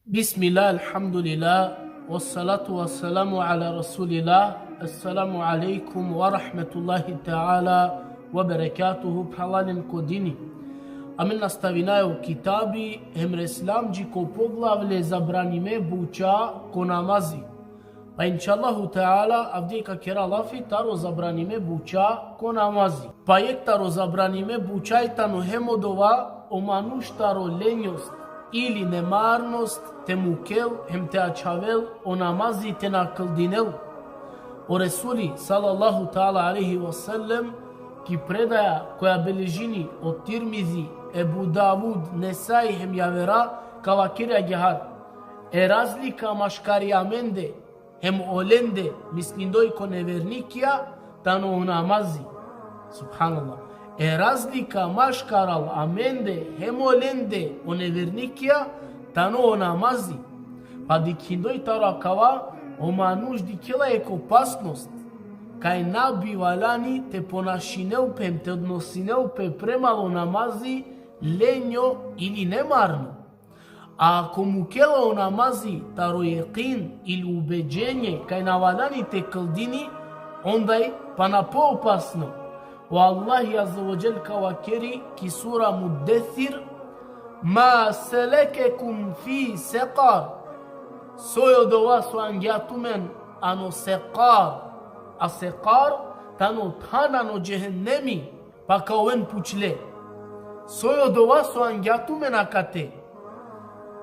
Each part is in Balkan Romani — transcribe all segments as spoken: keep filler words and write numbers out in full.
Bismillah, elhamdulillah, wassalatu wassalamu ala rasulillah. Assalamu alaikum wa rahmatullahi ta'ala wa barakatuhu. Phralalen ko dini, amen nastavinaja o kitabi hem reslam dži ko poglavlje zabranime buća ko namazi. Pa inšallahu ta'ala, avdive ka kera lafi taro zabranime buća ko namazi. Pa jekh taro zabranime buća i tano hem odova, o manuš taro lenjost ili nemarnost te mukel hem te ačhavel o namazi te na kldinel. O Resuli sallallahu ta'ala alejhi ve sellem, ki predaja koja beležini o Tirmizi, Ebu Davud, Nesai hem javera, ka vakeri agjaar: E razlika maškari amende hem olende, mislindoj ko nevernikija, tano o namazi. Subhanallah. E razlika maškaral amende hem olende, o nevernikija, tano o namazi. Pa dikhindoj taro akava, o manuš dikhela jekh opasnost kaj na bi valjani te ponašinel pe hem te odnosinel pe prema o namazi lenjo ili nemarno. A ako mukela o namazi taro jekin ili ubeđenje kaj na valjani te kldini, onda i pana poopasno. O Allahi azze ve dželle ka vakeri ki sura Muddessir: Ma selekekum fi sekar? Soj odova so angja tumen ano sekar? A sekar tano than ano džehennemi. Pa ka oven pučle: Soj odova so angja tumen akate?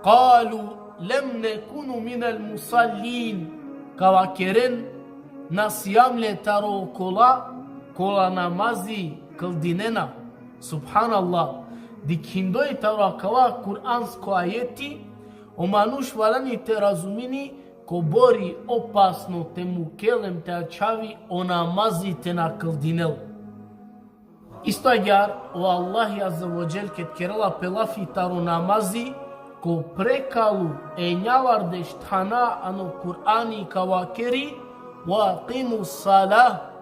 Kalu: Lem nekunu minel musallin. Ka vakeren: Na sijam le taro okola kola namazi kldinena. Subhanallah. Dikhindoj taro akava kuransko ajeti, o manuš valjani te razumini kobor i opasno te mukel hem te ačhavi o namazi te na kldinel. Isto agjaar, o Allahi azze ve dželle ked kerela pe lafi taro namazi, ko prekalu enjavardeš thana ano Kur'ani ka vakeri: Ve ekimus salah,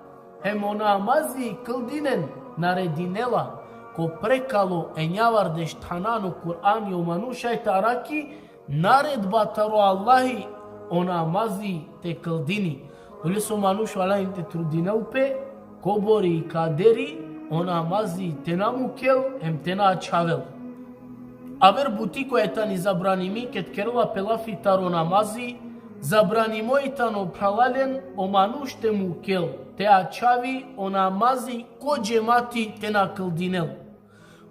hem o namazi kldinen, naredinela. Ko prekalu enjavardeš thana ano Kur'ani o manuš šaj te arakhi naredba taro Allahi o namazi te kldini. Odolese o manuš valjani te trudinel pe, kobor i kaderi, o namazi te na mukel hem te na ačhavel. Aver buti koja i tani zabranimi, ked kerela pe lafi taro namazi, zabranimo i tano, phralalen, o manuš te mukel, te ačhavi o namazi ko džemati te na kldinel.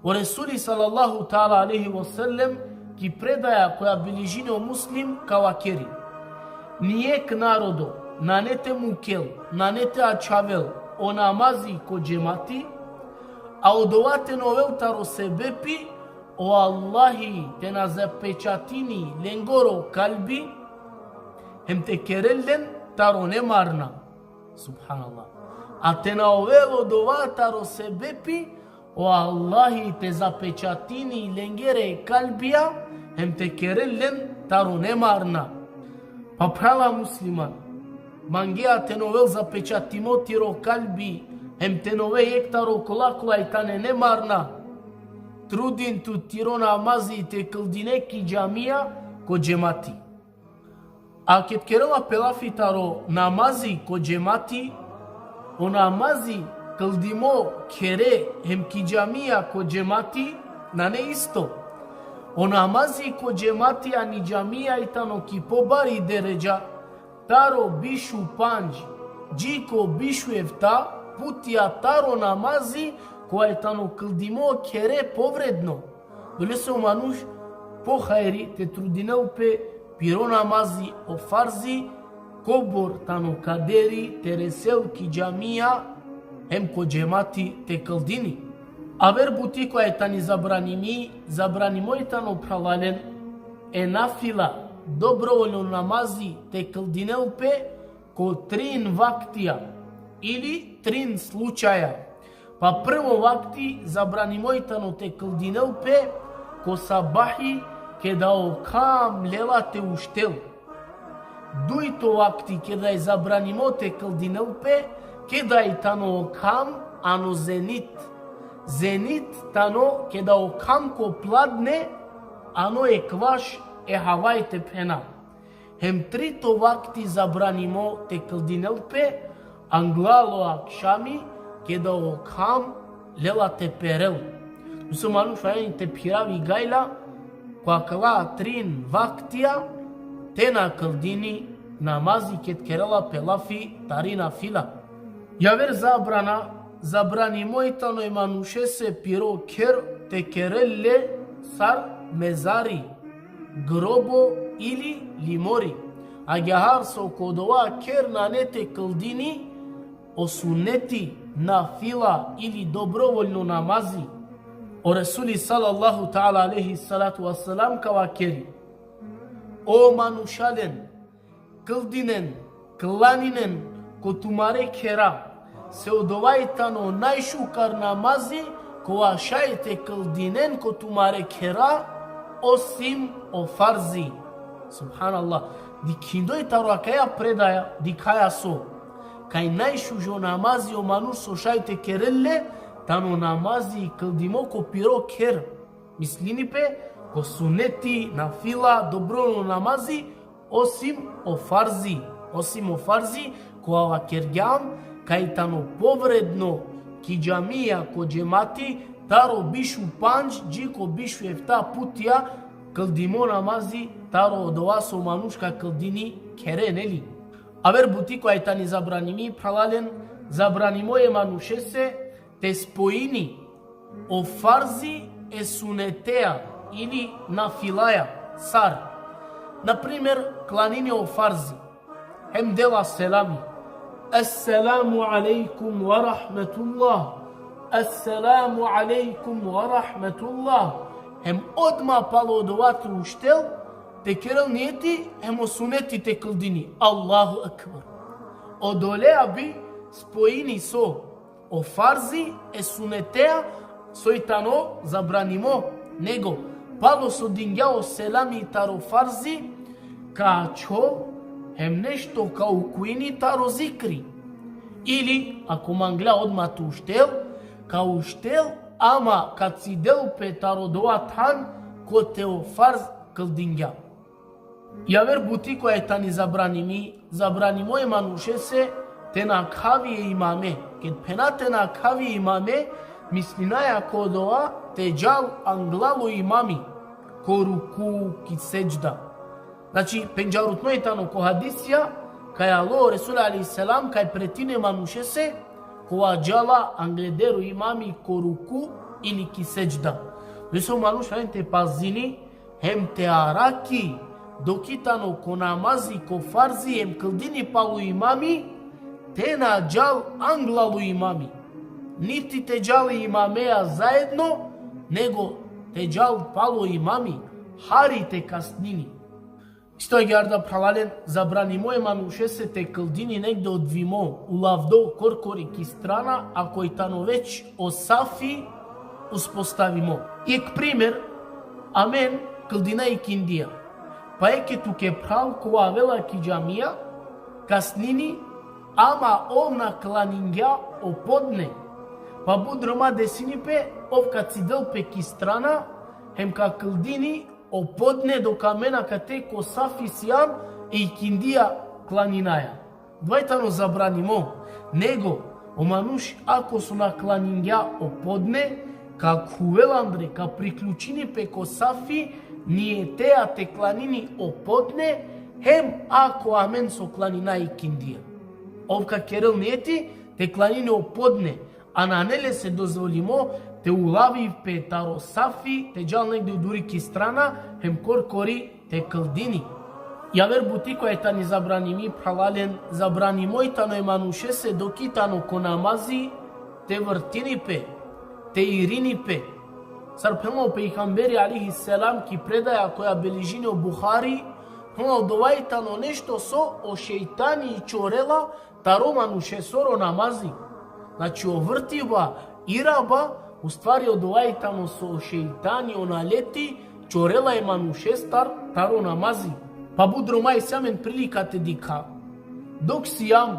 O Resuli sallallahu ta'ala alejhi ve sellem, ki predaja koja beležini o Muslim, ka vakeri: Nijekh narodo nane te mukel, nane te ačhavel o namazi ko džemati, a odova te na ovel taro sebepi o Allahi te na zapečatini lengoro kalbi, hem te kerel len taro nemarna. Subhanallah. A te na ovel odova taro sebepi o Allahi te zapečatini lengere kalbija, hem te kerel len taro nemarna. Pa phrala musliman, mangea te na ovel zapečatimo tiro kalbi, hem te na ove jekh taro kola kola i tane nemarna. Trudin tut tiro namazi te kldine ki džamija ko džemati. A ked kerela pe lafi taro namazi ko džemati, o namazi kldimo khere hem ki džamija ko džemati nane isto. O namazi ko džemati ani džamija i tano ki pobari deredža, taro bišu pandž dži ko bišu efta putija taro namazi kova i tano kldimo khere povredno. Odolese o manuš pohajri te trudinel pe piro namazi o farzi, kobor tano kaderi te resel ki džamija hem ko džemati te kldini. Aver buti koja i tani zabranimi, zabranimo i tano, phralalen, e nafila, dobrovoljno namazi te kldinel pe ko trin vaktija ili trin slučaja. Pa prvo vakti zabranimo i tano te kldinel pe ko sabahi, keda o kham lela te uštel. Dujto vakti keda i zabranimo te kldinel pe, keda i tano o kham ano zenit. Zenit tano keda o kham ko pladne ano ekvaš E havaj te phena. Hem trito vakti zabranimo te kldinel pe, anglalo akšami, keda o kham lela te perel. Musliman šaj te phiravi gajla, ko akala trin vaktija, te na kldini namazi ked kerela pe lafi tari nafila. Javer zabrana, zabranimo i tano e manušese piro kher te kerel le sar mezari, grobo ili limori. Agjaar so ko dova kher nane te kldini o suneti, nafila ili dobrovoljno namazi. O Resuli sallallahu ta'ala alejhi salatu vesselam ka vakeri: O manušalen, kldinen, klaninen ko tumare khera, se odova i tano najšukar namazi, kova šaj te kldinen ko tumare khera, osim o farzi. Subhanallah. Dikhindoj taro akaja predaja, dikhaja so. Kaj najšužo namazi o manuš so šaj te kerel le, tano namazi kldimo ko piro kher. Mislini pe, ko suneti, nafila, dobrovoljno namazi, osim o farzi, osim o farzi, kova vakergjam, kaj tano povredno ki džamija ko džemati, taro bišu pandž, dži ko bišu efta putija, kldimo namazi, taro odova so manuš ka kldini khere, neli? Aver buti kova i tani zabranimi, phralalen, zabranimo e manušese, te spojini o farzi e suneteja ili nafilaja, sar. Na primer, klanini o farzi. Hem dela selami. Esselamu alejkum ve rahmetullah. Esselamu alejkum ve rahmetullah. Hem odma palo dova te uštel, te kerel nijeti, hem o suneti te kldini. Allahu ekber. Odolea bi spojini so o farzi e suneteja, soj tano zabranimo, nego palo so dingja o selami taro farzi, ka ačhol hem nešto ka ukujini taro zikri. Ili, ako manglja odma te uštel, ka uštel, ama ka cidel pe taro dova than kote o farz kldingja. Javer buti kova i tani zabranimi, zabranimo e manušese te nakhavi e imame. Ked phena te nakhavi e imame, mislinaja ko dova te džal anglalo imami, ko ruku, ki sedžda. Znači, pendžarutno i tano ko hadisija, kaj alo o Resul alejhi selam, kaj pretini e manušese, kova džala angleder o imami ko ruku ili ki sedžda. Veso manuš valjani te pazini, hem te araki, dok i tano ko namazi, ko farzi, hem kldini palo imami, te na džal anglalo imami. Niti te džal imameja zaedno, nego te džal palo imami, hari te kasnini. Isto agjaar da, phralalen, zabranimo e manušese te kldini negde odvimo, ulavdo, korkori ki strana, ako i tano već o safi uspostavimo. Jek primer, amen kldina ikindija. Pa jek tuke phral kova avela ki džamija, kasnini, ama ov na klaningja o podne. Pa but droma desini pe, ov ka cidel pe ki strana, hem ka kldini o podne dok amen akate ko safi sijam, e ikindija klaninaja. Dova i tano zabranimo, nego o manuš ako so na klaningja o podne, ka khuvel andre, ka priključini pe ko safi, nijeteja te klanini o podne, hem ako amen so klanina ikindija. Ov ka kerel nijeti te klanini o podne, a nane lese dozvolimo te ulavi pe taro safi, te džal negde duri ki strana, hem korkori te kldini. Javer buti kova i tani zabranimi, phralalen, zabranimo i tano e manušese dok i tano ko namazi, te vrtini pe, te irini pe. Sar phenela o pejgamberi alejhi selam ki predaja koja beležini o Buhari, phenela: Dova i tano nešto so o šejtani čorela taro manušesoro namazi. Znači, o vrtiba, iraba, u stvari odova i tano so o šejtani, o naleti, čorela e manušestar taro namazi. Pa but droma isi amen prilika te dikha. Dok sijam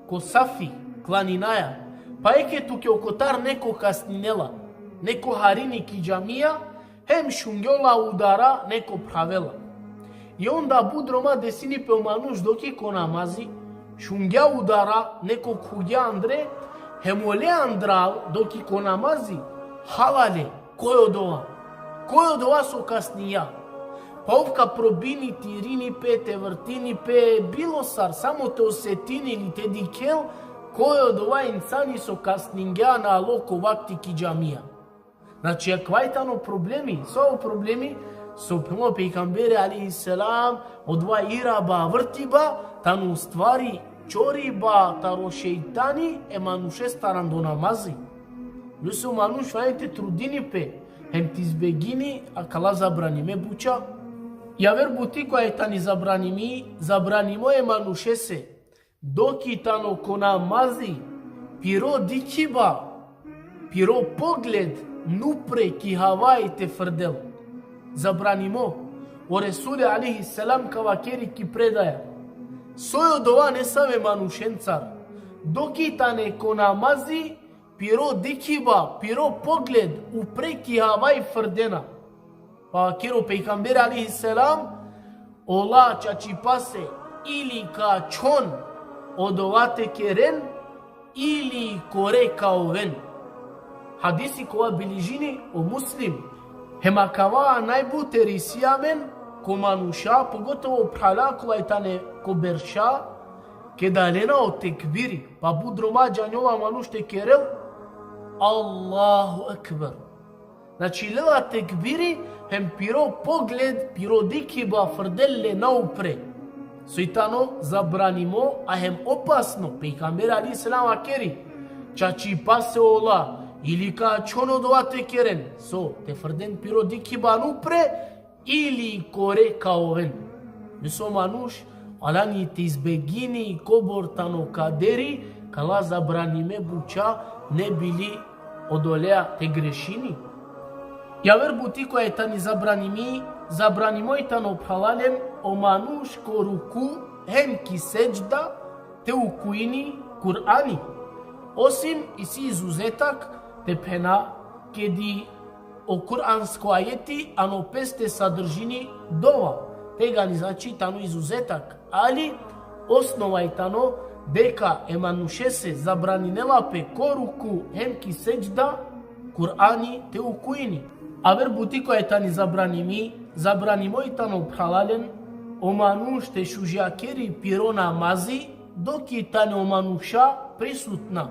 ko safi, klaninaja, pa jek tuke okotar neko kasninela, neko harini ki džamija, hem šungjola udara neko phravela. I onda but droma desini pe o manuš doki ko namazi, šungja udara, neko khugja andre, hem ole andral doki ko namazi, halale, koj odova? Koj odova so kasningja? Pa ov ka probini te irini pe, te vrtini pe, bilo sar, samo te osetini ili te dikhel, koj odova insani so kasningja, na alo ko vakti ki džamija. Znači, akava i tano problemi. So o problemi? So phenela o pejgamberi alejhi selam, odova iraba, vrtiba, tano u stvari čoriba taro šejtani e manušestar ando namazi. Lese o manuš valjani te trudini pe, hem te izbegini akala zabranime buča. Javer buti koja i tani zabranimi, zabranimo e manušese, doki tano ko namazi, piro dikhiba, piro pogled na upre ki havai te frdel. Zabranimo. O Resuli alejhi selam ka vakeri ki predaja: Soj odova nesave manušencar, doki tane ko namazi, piro dikhiba, piro pogled upre ki havai frdena? Pa vakeri o pejgamberi alejhi selam: Ola čačipase ili ka ačhon odova te keren, ili kore ka oven. Hadisi kova biližini o Muslim. Hem akava najbuter isi amen ko manuša, pogotovo phrala kola i tane ko berša, keda lena o tekbiri, pa but droma džanjola manuš te kerel: Allahu ekber. Znači, lela tekbiri, hem piro pogled, piro dikhiba frdel le na upre. So i tano zabranimo, a hem opasno. Pejgamberi alejhi selam vakeri: Čačipase ola, ili ka ačhon odova te keren. So, te frden piro dikhiba na upre, ili kore ka oven. Lese o manuš valjani te izbegini kobor tano kaderi, kala zabranime buča, ne bi li odolea te grešini. Javer buti koja i tani zabranimi, zabranimo i tano phralalen, o manuš ko ruku hem ki sedžda te ukuini Kur'ani. Osim isi izuzetak, te phena, kedi o kuransko ajeti ano peste sadržini dova. Tegani, znači, tano izuzetak. Ali osnova i tano deka e manušese zabraninela pe ko ruku hem ki sedžda Kur'ani te ukuini. Aver buti koja i tani zabranimi, zabranimo i tano phralalen, o manuš te šužjakeri piro namazi, doki tane o manuša prisutna.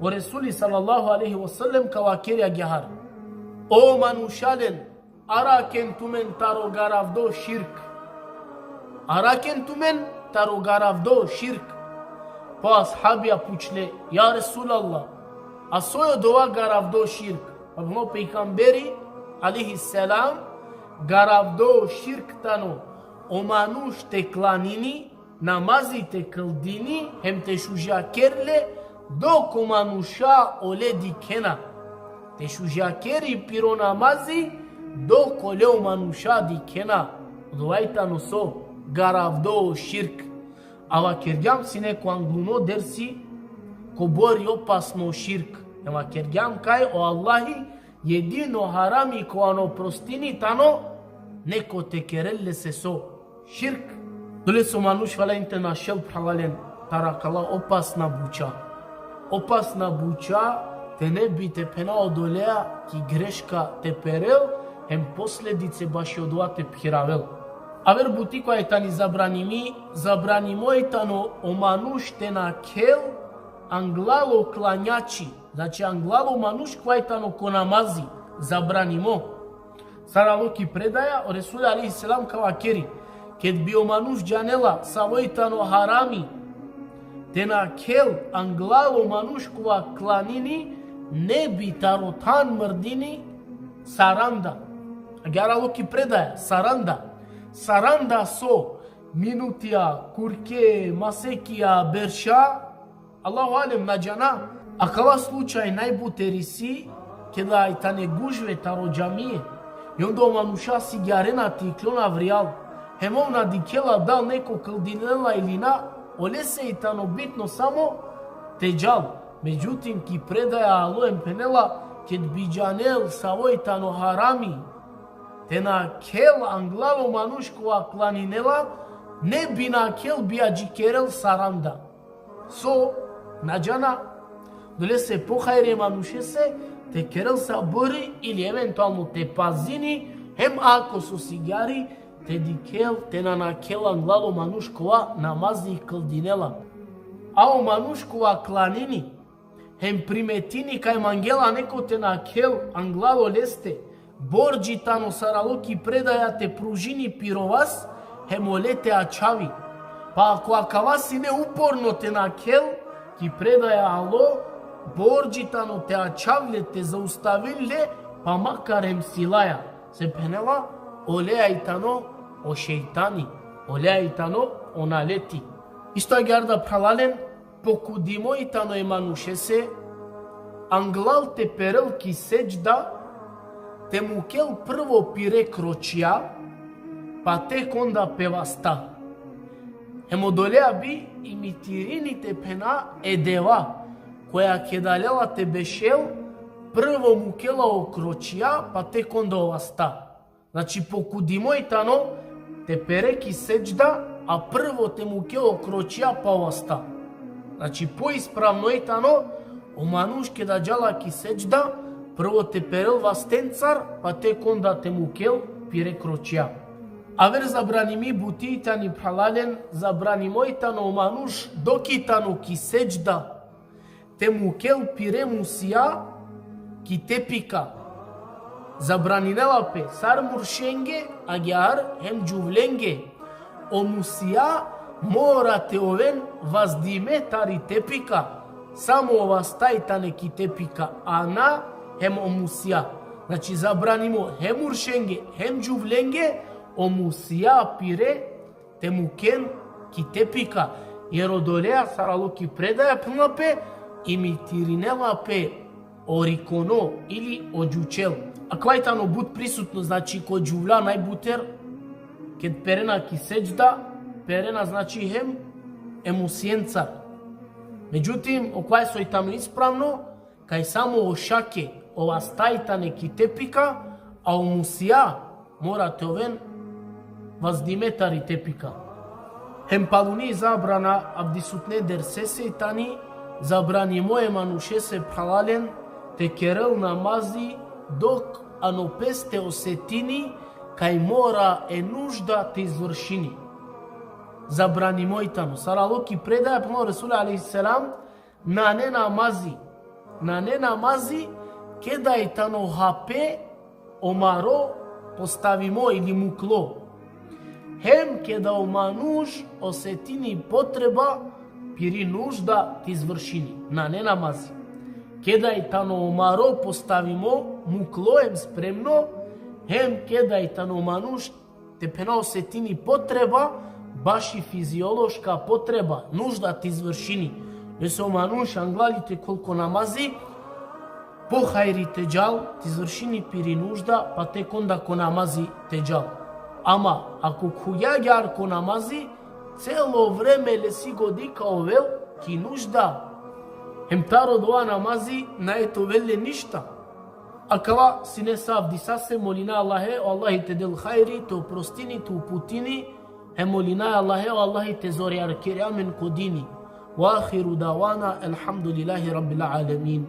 O Resuli sallallahu alejhi ve sellem ka vakeri agjaar: O manušalen, araken tumen taro garavdo širk. Araken tumen taro garavdo širk. Pa ashabija pučle: Ja Resulallah, a soj odova garavdo širk? Pa phenela o pejgamberi alejhi selam: Garavdo širk tano o manuš te klanini, namazi te kldini, hem te šužjaker le, dok o manuša ole dikhena. Te šužjakeri piro namazi, dok ole o manuša dikhena. Odova i tano so? Garavdo širk. A vakergjam sine ko angluno dersi kobor i opasno širk. E vakergjam kaj o Allahi jedino harami kova na oprostini tano neko te kerel lese so? Širk. Odolese o manuš valjani te našel, phralalen, taro akala opasna buča. Opasna buča, te ne bi, te phena, odolea ki greška te perel, hem posledice bašo odova te phiravel. Aver buti koja i tani zabranimi, zabranimo i tano o manuš te nakhel anglalo klanjači, znači anglalo manuš kova i tano ko namazi, zabranimo. Sar alo ki predaja, o Resul alejhi selam ka vakeri: Ked bi o manuš džanela savo i tano harami te nakhel anglalo manuš kova klanini, ne bi taro than mrdini saranda. Agjaar alo ki predaja, saranda. Saranda so? Minutija, kurke, masekija, berša? Allahu alem, na džana. Akala slučaj najbuter isi keda i tane gužve taro džamije. I onda o manuša sigjarena te iklon avrijal. Hem ov na dikhela dal neko kldinela ili na, olese i tano bitno samo te džal. Međutim, ki predaja alo hem phenela, ked bi džanel savo i tano harami Te nakhel anglal o manuš kova klaninela, ne bi nakhel bi adžikerel saranda. So, na džana, dolese pohajri e manušese te kerel saburi ili eventualno te pazini, hem ako so sigjari, te dikhel, te na nakhel anglal o manuš kova namazi kldinela. A o manuš kova klanini, hem primetini kaj mangela neko te nakhel anglal oleste, bordži tano sar alo ki predaja te pružini piro vas, hem ole te ačhavi. Pa ako akava sine uporno te nakhel, ki predaja alo, bordži tano te ačhav le, te zaustavil le, pa makar hem silaja. Se phenela, olea i tano o šejtani, olea i tano o naleti. Isto agjaar da phralalen, pokudimo i tano e manušese, anglal te perel ki sedžda, te mukel prvo pire kročija, pa tek onda pe vasta. Hem odolea bi imitirini te phena e deva, koja keda lela te bešel, prvo mukela o kročija, pa tek onda o vasta. Znači, pokudimo i tano te pere ki sedžda, a prvo te mukel o kročija pa o vasta. Znači, poispravno i tano, o manuš keda džala ki sedžda, prvo te perel vastencar, pa tek onda te mukel pire kročija. Aver zabranimi buti i tani phralalen, zabranimo i tano o manuš dok i tano ki sedžda, te mukel pire musija ki tepika. Zabraninela pe sar muršenge, agjaar hem džuvlenge. O musija mora te oven vazdime tari tepika. Samo o vasta i tane ki tepika, a na hem o musija. Znači, zabranimo hem muršenge, hem džuvlenge, o musija pire te muken ki tepika, jer odolea sar alo ki predaja phenela pe, imitirinela pe o rikono ili o džučel. Akava i tano but prisutno, znači, ko džuvlja najbuter, ked perena ki sedžda, perena, znači, hem e musijencar. Međutim, okova soj tano ispravno, kaj samo o šake, o vasta i tane ki tepika, a o musija mora te oven vazdime tari tepika. Hem paluni zabrana avdisutne dersese i tani, zabranimo e manušese phralalen te kerel namazi dok ano peste osetini kaj mora e nužda te izvršini. Zabranimo i tano. Sar alo ki predaja, phenela o Resul alejhi selam, nane namazi. Nane namazi keda i tano hape o maro postavimo ili muklo. Hem keda o manuš osetini potreba piri nužda te izvršini. Nane namazi. Keda i tano o maro postavimo, muklo hem spremno, hem keda i tano o manuš te phena osetini potreba, baši fiziološka potreba, nužda te izvršini. Dese o manuš anglal i te khol ko namazi, pohajri te džal, te izvršini piri nužda, pa tek onda ko namazi te džal. Ama, ako khuvgja agjaar ko namazi, celo vreme lesi godi ka ovel ki nužda. Hem taro dova namazi nae te ovel le ništa. Akava sine sa avdisase, molina Allahe, o Allahi te del hajri, te oprostini, te uputini, hem molina Allahe, o Allahi te zorjarkeri amen ko dini. Ve ahiru davana, elhamdulillahi rabbil alemin.